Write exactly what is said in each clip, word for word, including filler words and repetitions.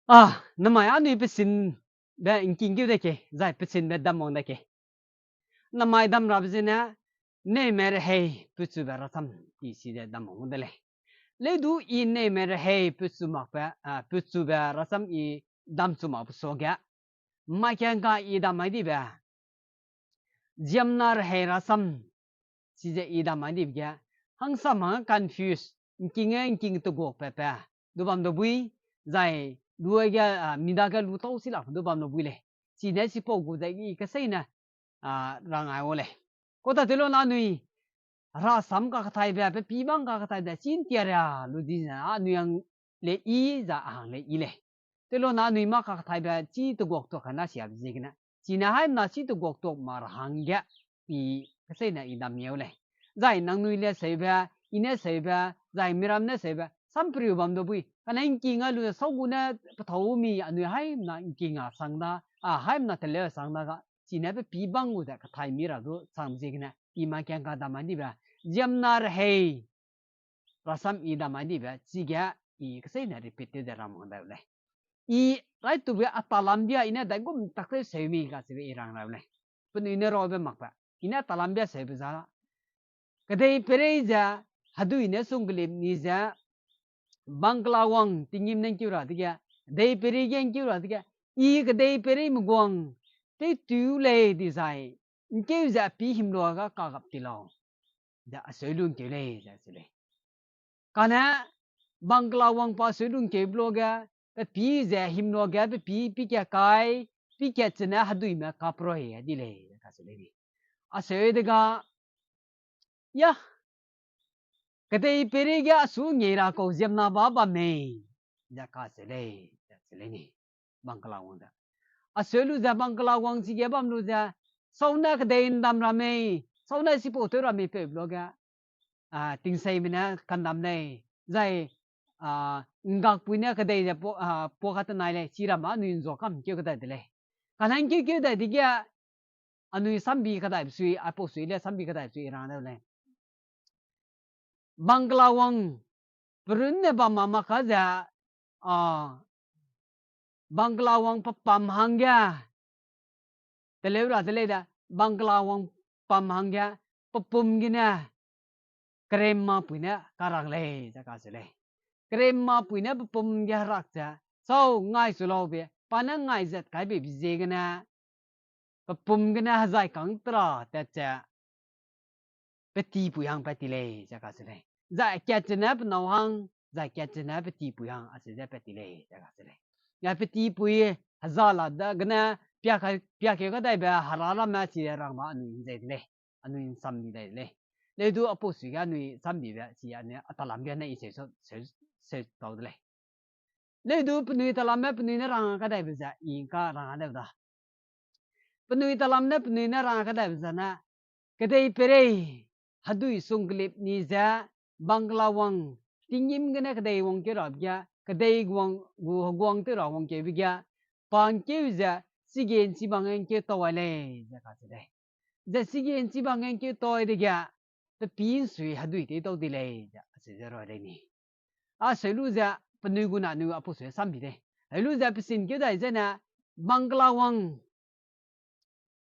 A, namai anui pesinbe ’ngkingkeu de ke, zai pesinbe dam wang de ke. Namai dam rabe zene, ’nneume rehei pechube rasam ti si ze dam wang de lei. Leu du I ’nneume rehei pechu makbe, a, pechube rasam I damchu makbe suage, maikangka I dam mai dibe, ziemmena rehei rasam, chize I dam mai dibe ge, hangsam hang confuse, ’ngkinge ’ngking teguak pepe, du bam du bui, zai lu ge, a, mi dage lu tau si lak du bam du bui lei. Chine chipau gu ze I keseine, a, rang ai o lei. Kau ta tew lu na anui, rasam kakthaibe, pe pî bang kakthaibe, chî ’ntia ria lu di ze anui hang le I, zai a hang le I lei. Tew lu na anui mâ kakthaibe chî teguak tuak kana siabe ziegene, chine haimna chî teguak tuak ma ra hangge, I keseine I dam miau lei. Zai nangnui le seube, I ne seube, zai miram ne seube, sampriu bam du bui, kane ’ngking a lu sau gu ne pethâu mi anui haimna ’ngking a sang da, a haimna teleu sang da ga, chine pe pî bang gu ze kathai mi ra du sang ziegene, I maikangka dam mai dibe, ziemmena rehei rasam I dam mai dibe, chige I keseine repeat tew ze rang wang dau lei. I raitube a talam bia I ne daigum tak tew seu mi kacheube I rang rau lei. Penui ne rabe makbe, I ne talam bia seube za, kedei peirei ze, hedui ne sungkelip ni ze, bangkela wang tinggîm ne ’ngkeu ra dege, kedei peirei ge ’ngkeu ra dege, I kedei peireime guang tewtu lei dizai, ’ngkeu ze a pî himlua ga kagap ti lau, ze aseu lu ’ngkeu lei, ze se lei. Kane bangkela wang pa aseu lu ’ngkeube luage, pe pî ze himlua ge pe pî pî kat kai, pî kat chene heduime kaprui di lei, ze kacheu lei ni. Aseu dega, ya, kedei peirei ge a su ngiei ra kau ziemmena ba bam mei, ze kacheu lei, ze se lei ni. Bangkela wang ze, aseu lu ze bangkela wang chige bam lu ze, sau ne kedei ’ndam ra mei, sau ne chipau tew ra mei peu luage, a, tingseime ne kandam lei, zai, a, ’nggakpui ne kedei ze pua, a, pua katenai lei, chiramme anui ’nzua kam keu kedai de lei. Kane ’ngkeu keu dai dege, anui sambi kedaibe sui, aipau sui le sambi kedaibe sui rang dau lei. Bangkela wang, perunne bam ma mak ka ze, a, bangkela wang pe pam hangge, teleu ra de lei de, bangkela wang pam hangge, pe pum gene, keremmapui ne karak lei, ze kacheu lei. Keremmapui ne pe pum ge herak ze, sau ngai chu lau be, pa ne ngai zat kai beibe ziegene, pe pum gene hezai kang tera tat ze, pe tipui hang pat ti lei, ze kacheu lei. Zai kat chene pe nâu hang, zai kat chene pe tipui hang, acheu ze pat ti lei, ze kacheu lei. Zai pe tipui heza la dagene, pia ka, piakeu kadaibe hera ramme chi rang ma anui ’nzei de lei, anui ’nsam di dai de lei. Leu du aipau sui ge anui sambibe chi anui a talam ge ne I seu, seu, seu tau de lei. Leu du penui talamme penui ne rang kadaibe ze I ’ngka rang dau da. Penui talam ne penui ne rang kadaibe zene, kedei peirei, hedui sungkelip ni ze, bangkela wang, tinggîm gene kedei wangkeu rabe ge, kedei guang, gu heguang tew ra wangkeube ge, pa ’ngkeu ze, chige ’nchibang ’ngkeu tau ai lei, ze kacheu lei. Ze chige ’nchibang ’ngkeu tau ai dege, pe pî ’nsui hedui tew tau di lei, ze acheu ze roi lei ni. Aseu lu ze, penui gu na anui aipau sui sambi de. Heu lu ze pesin keu dai zene, bangkela wang,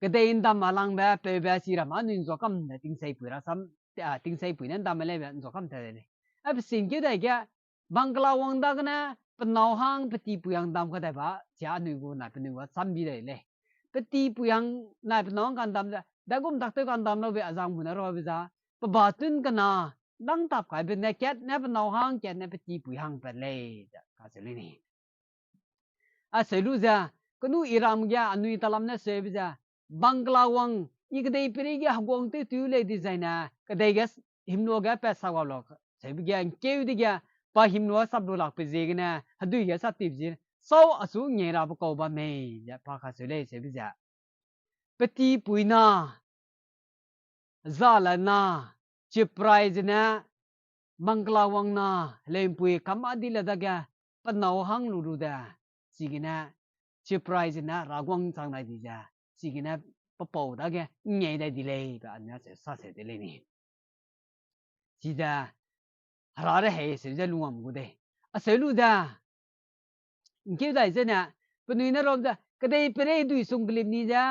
kedei ’ndam a langbe, peube chiramme anui ’nzua kam de tingseipui rasam, a, tingseipui ne ’ndam leibe ’nzua kam te de lei. A pesin keu dai ge, bangkela wang dagene, pe nâu hang, pe tipui hang ’ndam kadai ba, chia anui gu nai penui gu sambi dai lei. Pe tipui hang nai pe nâu hang ka'ndam ze, daigum tak tew ka'ndam laube a zang mu ne rabe za, pe ba tun kena, dang tap kaibe ne kat ne pe nâu hang, kat ne pe tipui hang pat lei, ze kacheu lei ni. Aseu lu ze, kenu I ram ge anui talam ne seube ze, bangkela wang, I kedei peirei ge heguang tew tu lei dizai ne, kedei ge s-, himlua ge pat sa ga lak, seube ge ’ngkeu dege, pa himlua sap lu lakbe ziegene, hedui ge sap tibe zie, sau a su ngiei rabe kau bam mei, ze pa kacheu lei seube ze. Pe tipui na, zale na, chiprai zene, bangkela wang na, heleu'mpui kam a di le dage, pe nâu hang lu lu de, chigene, chiprai zene, raguang chang dai di ze, chigene, pe pau dage, ngiei dai di lei, be anui acheu sa seu de lei ni. Chize, hera rehei seu ze lungwang gu de. Aseu lu ze, ’Ngkeu dai zene, penui ne ram ze, kedei perei dui sung kelip ni ze,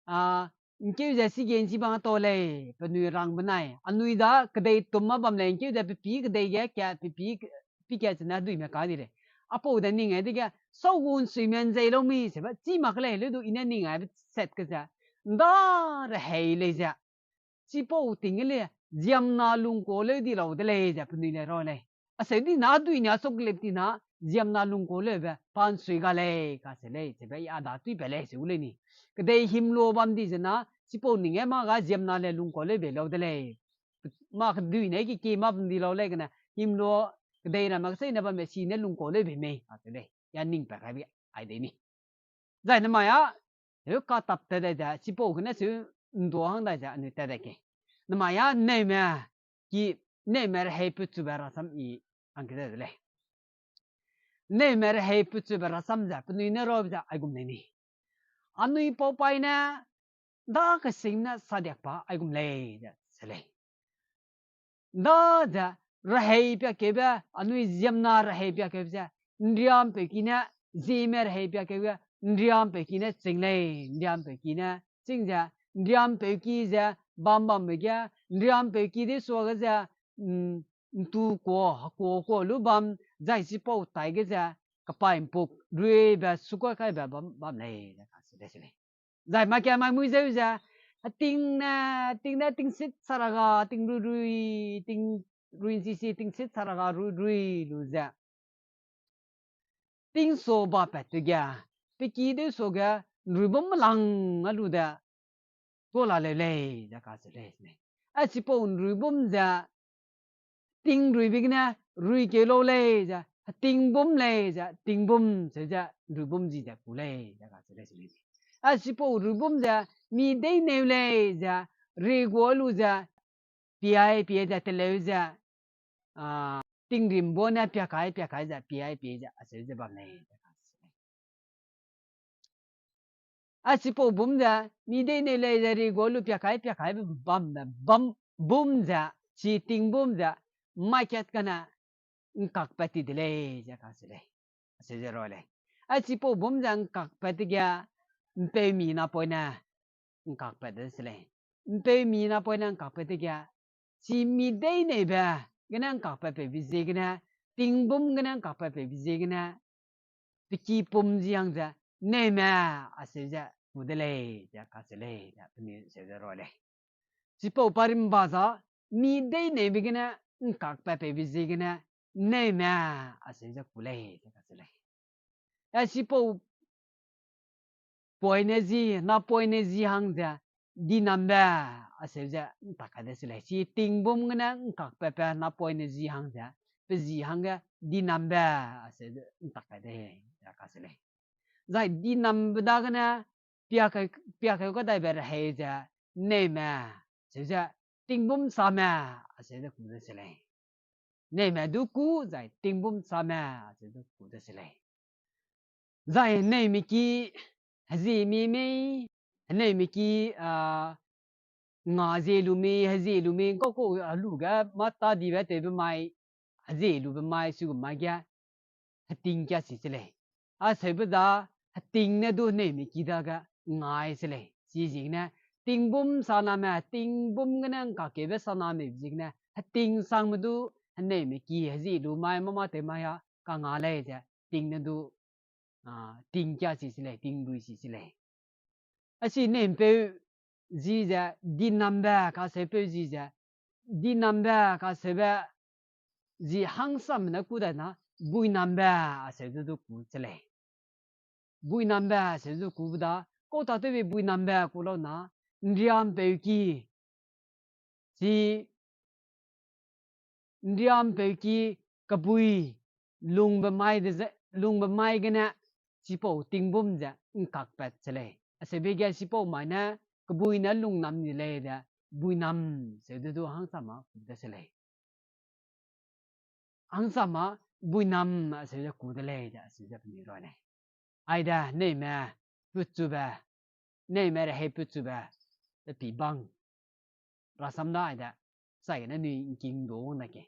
a, ’ngkeu ze sige ’nchi bang tau lei, penui rang benai. Anui da kedei tum ma bam lei, ’ngkeu ze pepî kedei ge, ka pepî, pî ka chene duime ka di lei. Apau de ning ai dege, sau gu ’nsuime ’nzei lau mi, sebe, chî mak lei, leu du i ne ning aibe set ke ze. ’Nda rehei lei ze. Chipau ting ge le, ziemna lungkau leu di lau de lei ze penui le ra lei. Aseu di na dui ne a suk lep ti na, ziemna lungkau leube, pa ’nsui ga lei, kacheu lei, chebe i a da tui pe lei, seu lei ni. Kedei himlua bam di ze na, chipau ning ge mâ ga ziemna le lungkau leube lau de lei. Mâ kedui ne keki mâ bam di lau lei gene, himlua kedei ramme kecheîne bamme si ne lungkau leube mei, kacheu lei. Ya ning pa kaibe ai dei ni. Zai nemai â, heu katap tat dai ze, chipau gene seu ’ndua hang dai ze anui tat dai ke. Nemai â ’nneume, ki ’nneume rehei pechube rasam i hangke dai de lei. ’Nneume rehei pechube rasam ze penui ne rabe ze aigum lei ni. Anui paupaî ne, ’nda kesing ne sadiak pa aigum lei ze se lei. ’Nda ze rehei piakeube, anui ziemna rehei piakeube ze, ’nriampeu ki ne, zieme rehei piakeube, ’nriampeu ki ne ching lei, ’nriampeu ki ne ching ze, ’nriampeu ki ze bam bambe ge, ’nriampeu ki de suage ze, ’ntu kua, kua kua lu bam, zai chipau tai ge ze, kepaî ’mpuk ruibe sukoi kaibe bam, bam lei, ze kacheu lei se lei. Zai makia mai mui zeu ze, heting ne, ting ne tingsit saraga, ting ruirui, ting rui'nsisi, tingsit saraga ruirui lu ze. Tingsa bapat te ge, pe ki deu suage, ’nruibum melang a lu de, tuâ la leu lei, ze kacheu lei se lei. A chipau ’nruibum ze, ting ruibe gene, ruikeu lau lei ze, hetingbum lei ze, tingbum seu ze, ’nruibum zi ze ku lei, ze kacheu lei se lei. A chipau ruibum ze, mi deineu lei ze, regua lu ze, piai pie ze teleu ze, a, tingrim bua ne piakai, piakai ze, piai pie ze, aseu ze bam lei, ze kacheu lei. A chipau bum ze, mi deineu lei ze regua lu piakai, piakaibe bambe, bam, bum ze, chi tingbum ze, mai kat kane, ’ngkakpat ti de lei, ze kacheu lei. Aseu ze rui lei. A chipau bum ze ’ngkakpat dege, ’mpeumi napoine, ’ngkakpat de se lei. ’Mpeumi napoine ’ngkakpat dege, chi mi deineube gene ’ngkakpatpeube ziegene, tingbum gene ’ngkakpatpeube ziegene, pe ki pum zi hang ze, ’nneume, aseu ze ku de lei, ze kacheu lei, ze penui seu ze rui lei. Chipau parimba za, mi deineube gene, ’ngkakpatpeube ziegene, ’nneume, aseu ze ku lei, ze kacheu lei. A chipau poine zi, napoine zi hang ze, dinambe, aseu ze ’ntak kai de se lei. Chi tingbum gene ’ngkakpatbe napoine zi hang ze, pe zi hangge dinambe, aseu ze ’ntak kai de, ze kacheu lei. Zai dinambe dagene, piakeu, piakeu kadaibe rehei ze, ’nneume, seu ze, tingbum same, aseu ze ku de se lei. ’Nneume du ku, zai tingbum same, aseu ze ku de se lei. Zai ’nneume ki, hezie mi mei, ’nneume ki, a, nga zie lu mi, hezie lu mi, ’ngkau kau a lu ge, mâ tâ dibe tewbe mai, hezie lube mai, su gu mai ge, heting kia si se lei. Aseube da, heting ne du ’nneume ki dage ngai se lei. Chiziegene, tingbum saname, tingbum gene ’ngkakeube saname ziegene, heting sangme du, ’nneume ki, hezie lu mai, mâ mâ tew mai a, kanga lei ze, ting ne du, a, ting kia si se lei, ting rui si se lei. Asi ’nneumpeu zi ze, dinambe kaseupeu zi ze, dinambe kaseube zi hangsame ne ku dai na, buinambe aseu du du ku se lei. Buinambe aseu du ku da, kau tatewbe buinambe ku lau na, ’nriampeu ki, chi ’nriampeu ki kebui lungbe mai de ze, lungbe mai gene, chipau tingbum ze ’ngkakpat se lei. Aseube ge chipau mai ne, kebui ne lungnam ni lei de, buinam seu du du hangsame ku de se lei. Hangsame buinam aseu ze ku de lei de, aseu ze penui rui lei. Aide ’nneume pechube, ’nneume rehei pechube, pe pi bang. Rasam da aide, chai gene nui ’ngking du wang dai ke.